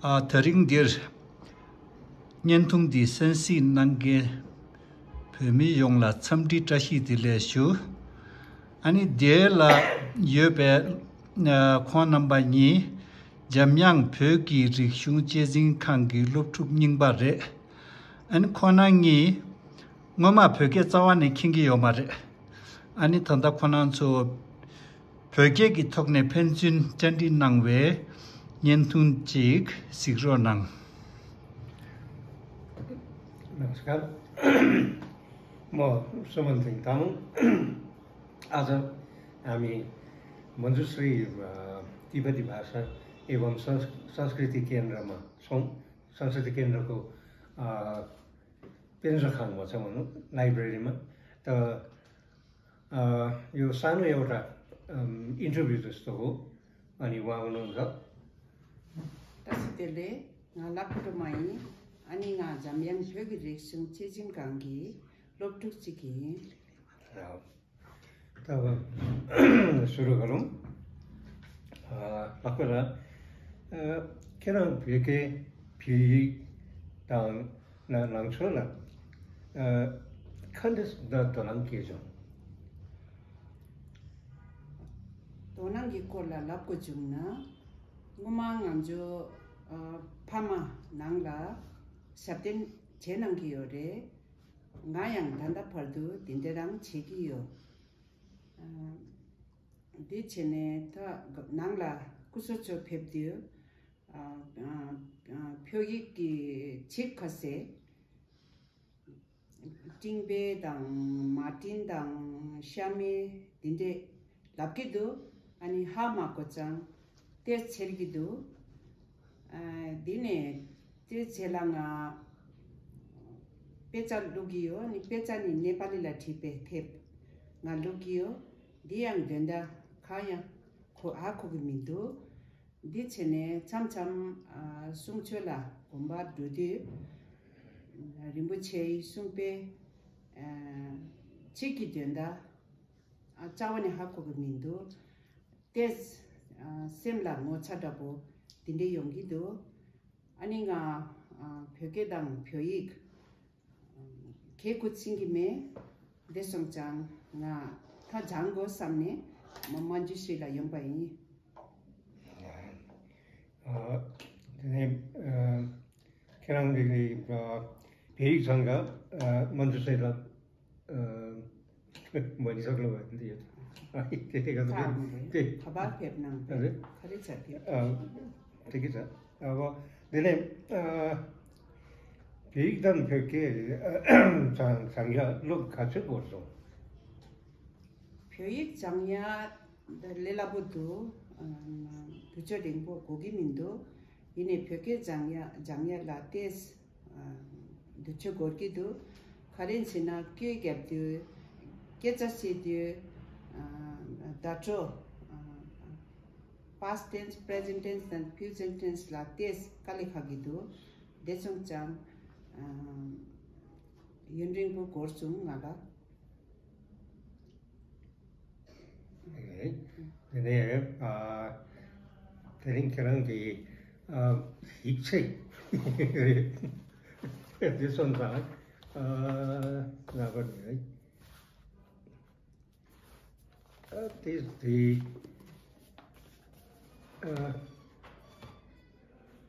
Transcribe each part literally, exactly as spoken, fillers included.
ཨ། དེ་རིང་འདིར་བརྙན་ཐུང་འདི་གསན་གཟིགས་གནང་མཁན་བོད་མི་ཡོངས་ལ་འཚམས་འདྲི་བཀྲ་ཤིས་བདེ་ལེགས་ཞུ། ཨ་ནི་དེ་ལ་ཡོད་པའི་ཨ། ཁོང་རྣམ་པ་གཉིས་འཇམ་དབྱངས་བོད་ཀྱི་རིག་གཞུང་གཅེས་འཛིན་ཁང་གི་སློབ་ཕྲུག་རྙིང་པ་རེད། ཨ་ནི་ཁོང་རྣམ་གཉིས་སྔོན་མ་བོད་སྐད་རྩ་བ་ནས་མཁྱེན་གྱི་ཡོད་མ་རེད། ཨ་ནི་ད་ལྟ་ཁོང་རྣམ་ཚོ་བོད་སྐད་ཀྱི་ཐོག་ནས་ཕན་ཚུན་བཅར་འདྲི་གནང་བའི་བརྙན་ཐུང་ཅིག་གཟིགས་རོགས་གནང་། नमस्कार। म सुमन थिङ तामाङ। आज हामी मञ्जुश्री, अ, तिब्बती भाषा एवं संस-, संस्कृति केन्द्रमा छौँ। संस्कृति केन्द्रको, अ, पेन्जाखाङमा छ भनौँ, लाइब्रेरीमा। त, अ, यो सानो एउटा, अम, इन्टरभ्यू जस्तो हो। अनि उहाँ हुनुहुन्छ। ད་སི་དེ་ལེ། ང་ལག་པ་རུ་མ་ཡིན། ཨ་ནི་ང་འཇམ་དབྱངས་བོད་ཀྱི་རིག་གཞུང་གཅེས་འཛིན་ཁང་གི་སློབ་ཕྲུག་ཅིག་ཡིན། ད་བ་ཤུ་རུ་ག་རུང་། ལག་པ་ར། ཁྱེད་རང་བོད་སྐད་བོད་ཡིག་དང་ན་ནང་ཆོས་ལ་ཁ་འདྲ་ད་དོ་སྣང་སྐྱེས་བྱུང་། དོ་སྣང་གི་སྐོར་ལ་ལབ་དགོས་བྱུང་ན། སྔོན་མ་ང་ཚོ་ཨ་ཕ་མ་ནང་ལ་ཞབས་བརྟན་བྱེད་གནང་གི་ཡོད་རེད། ང་ཡང་ད་ལྟ་བར་དུ་དེ་འདྲ་རང་བྱེད་ཀྱི་ཡོད། ཨ་འདི་བྱས་ནས་ད་ནང་ལ་སྐུ་གཟུགས་ཚོ་ཕེབས་དུས་ཨ་ཨ་ཨ་བོད་ཡིག་གི་ཚིག་ཁ་ཤས། སྤྲིང་པའི་དང་མ་སྤྲིན་དང་ཤ་མེ་འདི་འདྲས་ལབ་ཀྱི་འདུག་ཨ་ནི་ཧ་མ་གོ་ཙང་ཏོག་ཙམ་འཚེར་གྱི་འདུག་ཨ་འདི་ནས་ཏོག་ཙམ་ལ་ང་དཔེ་ཆ་བླུག་གི་ཡོད། ཨ་ནི་དཔེ་ཆ་ནི་ནེ་པ་ལི་ལ་བྲིས་པའི་དེབ་ང་བླུག་གི་ཡོད། འདི་ཡང་དོན་དག་གང་ཡང་གོ་ཧ་གོ་གི་མི་འདུག་འདི་བྱས་ནས་མཚམས་མཚམས་ཨ་གསུང་ཆོས་ལ་དགོན་པར་འགྲོ་དུས་རིན་པོ་ཆེའི་གསུང་དཔེ་ཨ་ཚིག་གི་དོན་དག་ཨ་རྩ་བ་ནས་ཧ་གོ་གི་མི་འདུག་ཏོག་ཙམ་ཨ་སེམས་ལ་ངོ་ཚ་འདྲ་པོ་འདི་འདྲ་ཡོང་གི་འདུག་ཨ་ནི་ང་ཨ་བོད་སྐད་དང་བོད་ཡིག་གལ་དགོས་ཚིག་གི་མེད། བདེ་སོང་ཅང་ང་ད་སྦྱང་དགོས་བསམ་ནས་མ་མ་འཇུ་ཤེས་ལ་ཡོང་པ་ཡིན། ཨ་དེ་ནས་ཨ་ཁྱེད་རང་གི་ཨ་བོད་ཡིག་སྦྱང་ག་ཨ་མ་འཇུ་ཤེས་ལ་ཨ་མ་ནི་ས་ཀློ་བ་འདི་ཡོད། ཨ་དེ་དེ་ག་ཚོད་ད་དེ་ག་པར་ཕེབས་གནང་ཨ་རེད། ག་རེ་བྱ་དེ། ཨ་དེ་གི་ཚ་ཨ་བ་དེ་ནས་ཨ། བོད་ཡིག་དང་བོད་སྐད་སྦྱང་སྦྱང་ཡ་ལོ་ག་ཚོད་འགོར་སོང་། བོད་ཡིག་སྦྱང་ཡ་ལས་སླ་པོ་འདུག་དུས་ཚོད་རིང་པོ་འགོར་གི་མི་འདུག་ཡིན་ནའི་བོད་སྐད་སྦྱང་ཡ་སྦྱང་ཡ་ལ་ཏོག་ཙམ་དུས་ཚོད་འགོར་གི་འདུག་ག་རེ་ཡིན་ཟེར་ན་སྐད་རྒྱབ་དུས་སྐད་ཆ་བཤད་དུས་བརྡ་སྤྲོད། past tense, present tense དང་future tense ལ་ཏོག་ཙམ་དཀའ་ལས་ཁག་གི་འདུག་བདེ་སོང་ཅང་ཡུན་རིང་པོ་འགོར་སོང་ང་ལ། དེ་ནས་དེ་རིང་ཁྱེད་རང་གི་ཡིག་ཆ་བདེ་སོང་ཙང་ལབ་པ་ནི། ཨ་དེ་དེ་ཨ་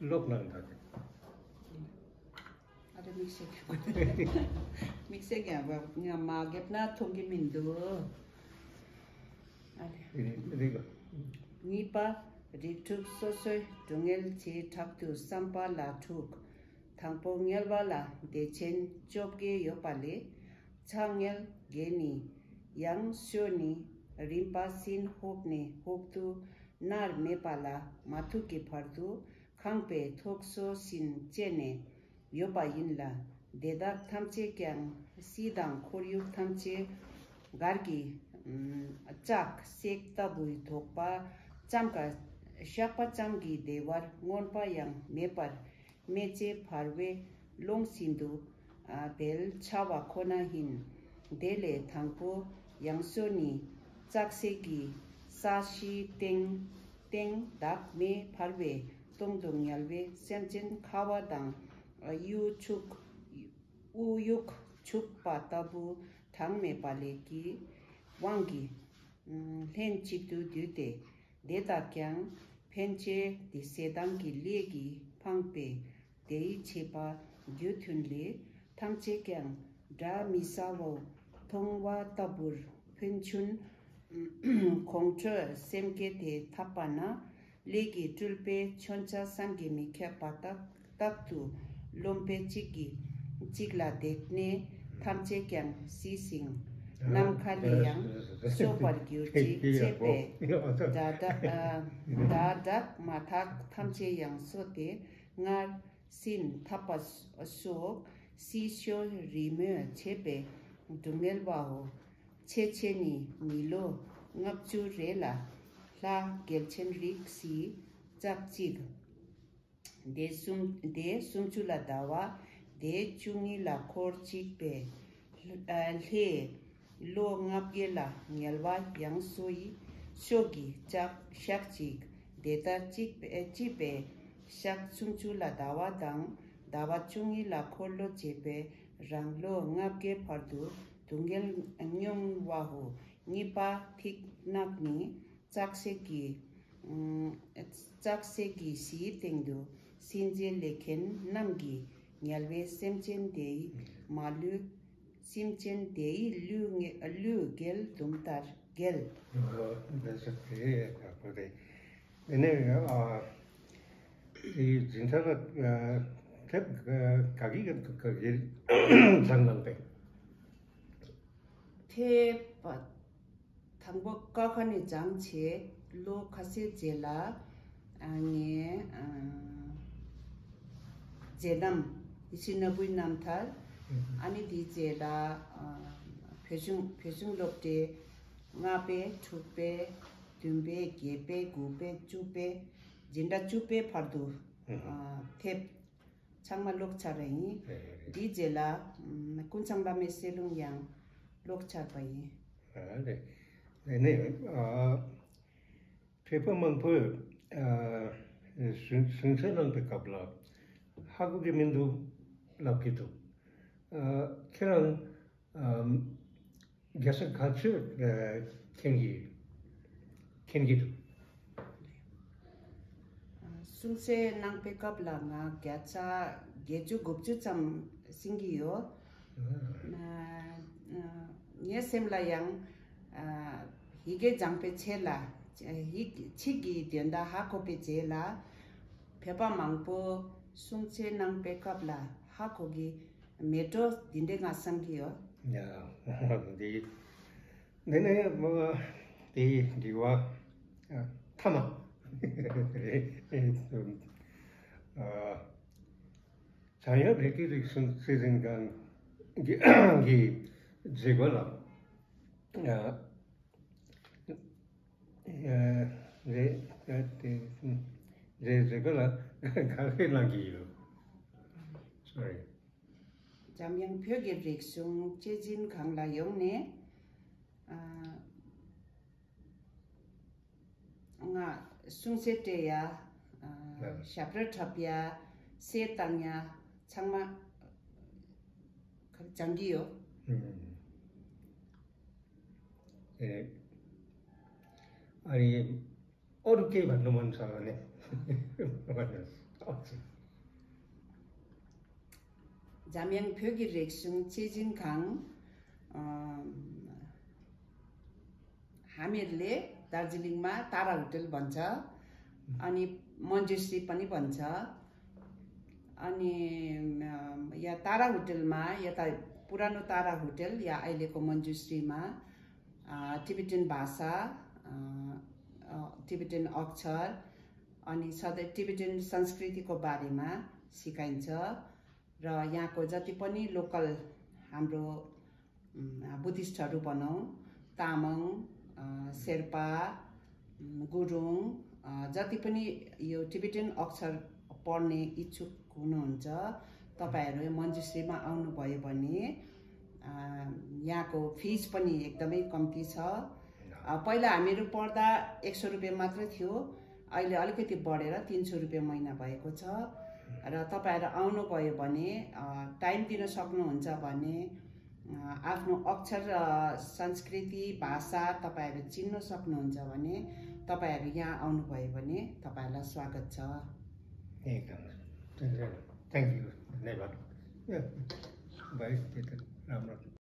ལོག་ནང་ད་དེ། ཨ་རེ་མིག་ཤེལ་གྱོན་དགོས། མིག་ཤེལ་གྱོན་དགོས། ང་མ་གྱོན་ན་མཐོང་གི་མི་འདུག་ཨ་རེ། རེད་རེད། གཉིས་པ། རིགས་དྲུག་སོ་སོའི་སྡུག་བསྔལ་བྱེ་བྲག་ཏུ་བསམ་པ་ལ་དྲུག་དང་པོ་དམྱལ་བ་ལ་བདེ་ཆེན་བཅོ་བརྒྱད་ཡོད་པ་ལས། ཕྱག་དམྱལ་བརྒྱད་ནི། ཡང་ཤོས་ནི། རིམ་པ་སྲིན་ཧོབ་ནས་ཧོབ་ཏུ་མནར་མེད་པ་ལ་མ་ཐུག་གི་བར་དུ་ཁེངས་པའི་ཐོག་སོ་བཞིན་བཅད་ནས་ཡོད་པ་ཡིན་ལ། དེ་དག་ཐམས་ཅད་ཀྱང་སྲིད་དང་ཁོར་ཡུག་ཐམས་ཅད་གར་གྱི་ལྕགས་སྲེག་ལྟ་བུའི་དོགས་པ་ཙམ་ཀ་བཤགས་པ་ཙམ་གྱིས་བདེ་བར་མངོན་པ་ཡང་མེད་པར། སྨད་ཀྱི་བར་བའི་ཀློང་བཞིན་དུ་འབལ་འཆའ་བ་ཁོ་ན་ཡིན། དེ་ལས་དང་པོ་ཡང་ཤོས་ནི། ལྕགས་སྲེག་གི་ས་གཞིའི་སྟེང་སྟེང་བདག་མེད་འབར་བའི་ སྟོང་དུ་ངལ་བའི་སེམས་ཅན་ཁ་བ་དང་གཡུ་བྱུག་དབུ་གཡུག་བྱུག་པ་ལྟ་བུ་གྲངས་མེད་པ་ལས་ཀྱི་དབང་གིས་ལྷན་ཅིག་ཏུ་འདུས་ཏེ། དེ་དག་ཀྱང་ཕན་བྱེད་དེ་ཟས་དང་གི་ལས་ཀྱིས་འཕངས་པས། དེའི་བྱེད་པ་རྒྱུ་མཐུན་ལས། ཐམས་ཅད་ཀྱང་སྒྲ་མི་ཟ་བོ་མཐོང་བ་ལྟ་བུར་ཕན་ཆུན་ཁོང་ཁྲོས་སེམས་བསྐྱེད་དེ་འཐབ་པ་ན། ལས་ཀྱི་སྤྲུལ་པའི་མཆོད་བྱ་བསམ་གྱིས་མི་ཁྱབ་པ་རྟག་རྟག་ཏུ་རློམ་པས་གཅིག་གིས་གཅིག་ལ་བརྡེགས་ནས་ཐམས་ཅད་ཀྱང་བསིལ་ཞིང་ནམ་མཁའ་ལས་ཡང་གསོད་པར་གྱུར་ཅིག་ཅེས་པའི་སྒྲ་སྒྲ་སྒྲ་གྲགས་མ་ཐག་ཐམས་ཅད་ཡང་གསོད་དེ་སྔར་སྲིན་འཐབ་པ་སོགས་སྲིད་ཞོ་རི་མོས་བྱས་པའི་སྒྲུང་མེལ་བའོ། ཆེ་ཆེ་ནི་མི་ལོ་ལྔ་བཅུ་རེ་ལ་ལྷ་རྒྱལ་ཆེན་རིགས་བཞི་ཙག་གཅིག་དེ་སུམ་དེ་སུམ་ཅུ་ལ་ཟླ་བ། དེ་བཅུ་གཉིས་ལ་འཁོར་གཅིག་པའི་ལྷའི་ལོ་ལྔ་བརྒྱ་ལ་ངལ་བ་ཡང་སོ་ཡི་ཤོག་གི་ལྕགས་ཤག་གཅིག་དེ་ལྟར་གཅིག་པའི་གཅིག་པའི་ཤག་སུམ་ཅུ་ལ་ཟླ་བ་དང་ཟླ་བ་བཅུ་གཉིས་ལ་འཁོར་ལོ་བྱེད་པའི་རང་ལོ་ལྔ་བརྒྱའི་བར་དུ་སྡུག་བསྔལ་མྱོང་བའོ། གཉིས་པ་ཐིག་ནག་ནི་ཙག་སེ་གི་ཙག་སེ་གི་གཞིའི་སྟེང་དུ་སྲིན་རྗེ་ལས་མཁན་རྣམས་ཀྱིས་ངལ་བའི་སེམས་ཅན་དེའི་མ་ལུས་སེམས་ཅན་དེའི་ལུས་ངེ་ལུས་འགེལ་དུམ་ལྟར་འགེལ། འོ་འདི་ཚོ་དེ་ཡག་པོ་རེད། དེ་ནས་ཨ་དེ་འཛིན་གྲྭ་ལ་ཨ་དེབ་ག་གི་ག་གི་སྦྱངས་གནང་པས། དེབ་དང་པོ་ཀ་ཁ་ནས་སྦྱངས་བྱས་ལོ་ཁ་ཤས་རྗེས་ལ་ཨ་ངས་ཨ་མཛད་རྣམ་ཡིད་བཞིན་ནོར་བུའི་རྣམ་ཐར། ཨ་ནི་དེའི་རྗེས་ལ་ཨ་བོད་གཞུང་བོད་གཞུང་སློབ་གྲྭའི་ལྔ་པའི་དྲུག་པའི་བདུན་པའི་བརྒྱད་པའི་དགུ་པའི་བཅུ་པའི་འཛིན་གྲྭ་བཅུ་པའི་བར་དུ་ཨ་དེབ་ཚང་མ་ཀློག་ཚར་བ་ཡིན། རེད་རེད་རེད། འདིའི་རྗེས་ལ་ཀུན་བཟང་བླ་མའི་སྲིད་ལུང་ཡང་ཀློག་ཚར་བ་ཡིན། ཨ་རེད། དེ་ནས་ཨ་བོད་པ་མང་པོས་ཨ་གཞུང་གཞུང་ཚད་གནང་པའི་སྐབས་ལ་ཧ་གོ་གི་མི་འདུག་ལབ་ཀྱི་འདུག་ཨ་ཁྱེད་རང་ཨ་རྒྱལ་ས་ག་ཚོད་ཨ་མཁྱེན་གྱི་མཁྱེན་གྱི་འདུག་གསུང་བཤད་གནང་པའི་སྐབས་ལ་ང་བརྒྱ་ཆ་བརྒྱད་ཅུ་དགུ་བཅུ་ཙམ་ཟིན་གྱི་ཡོད། ཨ་ངའི་སེམས་ལ་ཡང་ཡི་གེ་སྦྱངས་པའི་ཆེད་ལ་ཡིག་ཚིག་གི་དོན་དག་ཧ་གོ་བའི་རྗེས་ལ་བོད་པ་མང་པོ་གསུང་བཤད་གནང་པའི་སྐབས་ལ་ཧ་གོ་གི་མེད་འགྲོ་འདི་འདྲའི་ང་བསམ་གྱི་ཡོད། ཡ་འདི། འདི་ནི་མ་དེའི་འདྲི་བ་ཐ་མ་རེད། འཇམ་དབྱངས་བོད་ཀྱི་རིག་གཞུང་ཚད་འཛིན་ཁང་གི་གི་མཛད་སྒོ་ལ་རེད་རེད་དེ་རེད་མཛད་སྒོ་ལ་ག་རེ་གནང་གི་ཡོད། Sorry. འཇམ་དབྱངས་བོད་ཀྱི་རིག་གཞུང་གཅེས་འཛིན་ཁང་ལ་ཡོང་ནས་ཨ་ང་གསུང་བཤད་སྤྲད་ཡ། ཨ་ཞབས་བྲོ་འཁྲབ་ཡ། གསེར་བཏང་ཡ། ཚང་མ་སྦྱང་གི་ཡོད། ཨ་རེ། ཨོ་རུ་ཀེ་བ་ནོ་མན་ས་ནེ། འཇམ་དབྱངས་བོད་ཀྱི་རིག་གཞུང་གཅེས་འཛིན་ཁང་། ཨ་ཧ་མེར་ལེ་དར་ཇི་ལིང་མ་ཏཱ་ར་ཧོ་ཏེལ་བན་ཆ། ཨ་ནི་མོན་ཇུ་སི་པ་ནི་བན་ཆ། ཨ་ནི་ཡ་ཏཱ་ར་ཧོ་ཏེལ་མ་ཡ་ད་པུ་ར་ནོ་ཏཱ་ར་ཧོ་ཏེལ་ཡ་ཨའི་ལེ་ཀོ་མོན་ཇུ་སི་མ། ཨ་ཊི་བེ་ཊན་བྷ་ས། ཨ་ཊི་བེ་ཊན་ཨོག་ཆར། ཨ་ནི་ས་དེ་ཊི་བེ་ཊན་སན་སྐྲི་ཏི་ཀོ་བྷ་རེ་མ་སི་ཀ་ཨིན་ཆ། र यहाँको जति पनि लोकल हाम्रो बुद्धिस्टहरू भनौँ, तामाङ, शेर्पा, गुरुङ, जति पनि यो टिबेटन अक्षर पढ्ने इच्छुक हुनुहुन्छ, तपाईँहरू मञ्जुश्रीमा आउनुभयो भने यहाँको फिज पनि एकदमै कम्ती छ। पहिला हामीहरू पढ्दा एक सौ रुपियाँ मात्रै थियो। अहिले अलिकति बढेर तीन सौ रुपियाँ महिना भएको छ। र तपाईँहरू आउनुभयो भने, अ, टाइम दिन सक्नुहुन्छ भने, अ, आफ्नो अक्षर, अ, संस्कृति, भाषा तपाईँहरू चिन्न सक्नुहुन्छ भने, तपाईँहरू यहाँ आउनुभयो भने तपाईँहरूलाई स्वागत छ। एकदम। Thank you. धन्यवाद। ए, भाइ, त्यो त राम्रो।